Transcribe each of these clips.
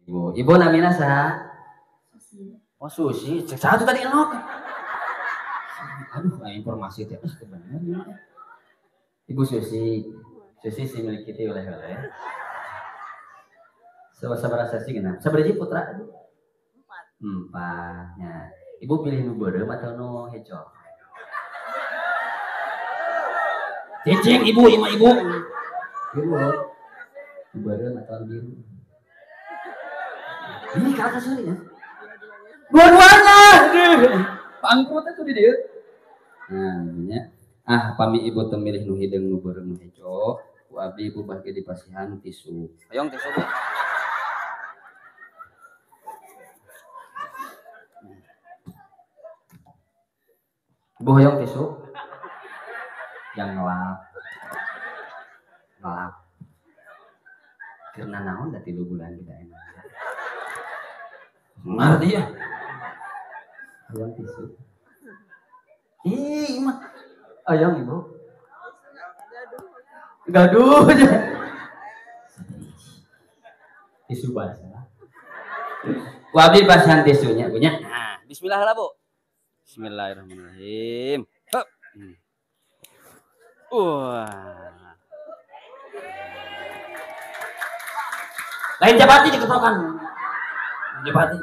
Ibu. Ibu namina saha? Susi. Oh Susi, cek satu tadi enok. Aduh, informasi teh bener. Ibu Susi, Susi si milik kita oleh-oleh. Sabaraha sasi genap. Sabaraha putra? 4. 4. Nya. Ibu pilih nu beureum atau nu hejo? Cicing ibu, ima ibu. Ibu. Nu beureum atau nu biru? Ini kakak suri ya. Dua-duanya. Pangkrut itu di dieu. Nah, ibunya. Ah, pami ibu teu milih nu hideung nu beureum nu hejo, ku abdi ibu bagi dipasihan tisu. Hoyong tisu, Bu. Ibu hoyong tisu? Yang ngelap. Ngelap. Karena naon da 3 bulan kita enak. Ngerti ya? Hoyong tisu. Ih, mah. Hoyong ibu. Gaduh. Tisu basah. Ku abdi pasihan tisunya, punya. Nah, bismillah lah, Bu. Bismillahirrahmanirrahim. Hup. Wah. Lain japati dikeprokan. Japati.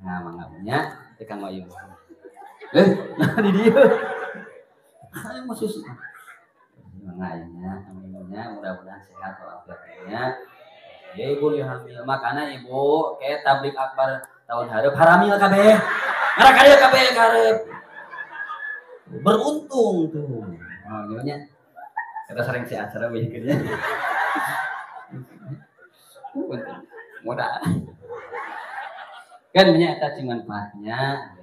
Nah, mangga punya tekan wayu. Nah di dia. Ayo mau susu. Mangga nya, aminnya mudah-mudahan sehat walafiatnya. Ya ibu ya hamil, makana ibu kayak tablik akbar tahun hareup haramil kabeh. Ngarak kadieu kabeh karep. Beruntung tuh. Oh, nyonya. Kita sering si acara mikirnya. Mudah. Kan punya eta cing manfaatnya.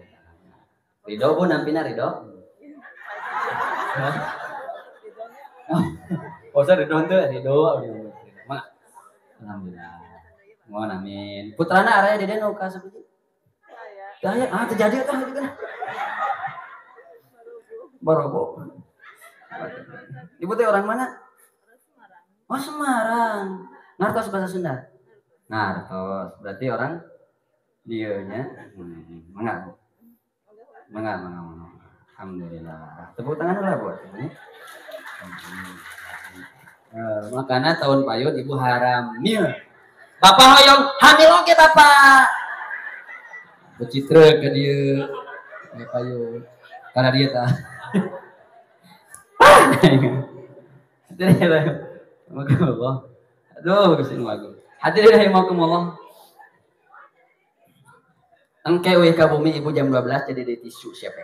Ridho Bu nampina ridho? Hah? Oh, saya ridho henteu, ridho. Mak. Alhamdulillah. Mohon amin. Putrana araya dede nu ka sabiji? Aya. Ah, terjadi tah gitu kan. Barobo. Ibu teh orang mana? Oh, Semarang. Ngartos bahasa Sunda? Ngartos. Berarti orang dieu nya. Mangga, Bu. Mangga, mangga, mangga. Alhamdulillah. Tepuk tangan lah, Bu. Makanya tahun payun ibu haramil. Bapak hoyong hamil oge bapak. Becitra ke dieu. Payun. Karena dia tah. Rahimakumullah. Aduh, geus wagu. Hadirin rahimakumullah. Engke euy ka bumi ibu jam 12 jadi di tisu siapa.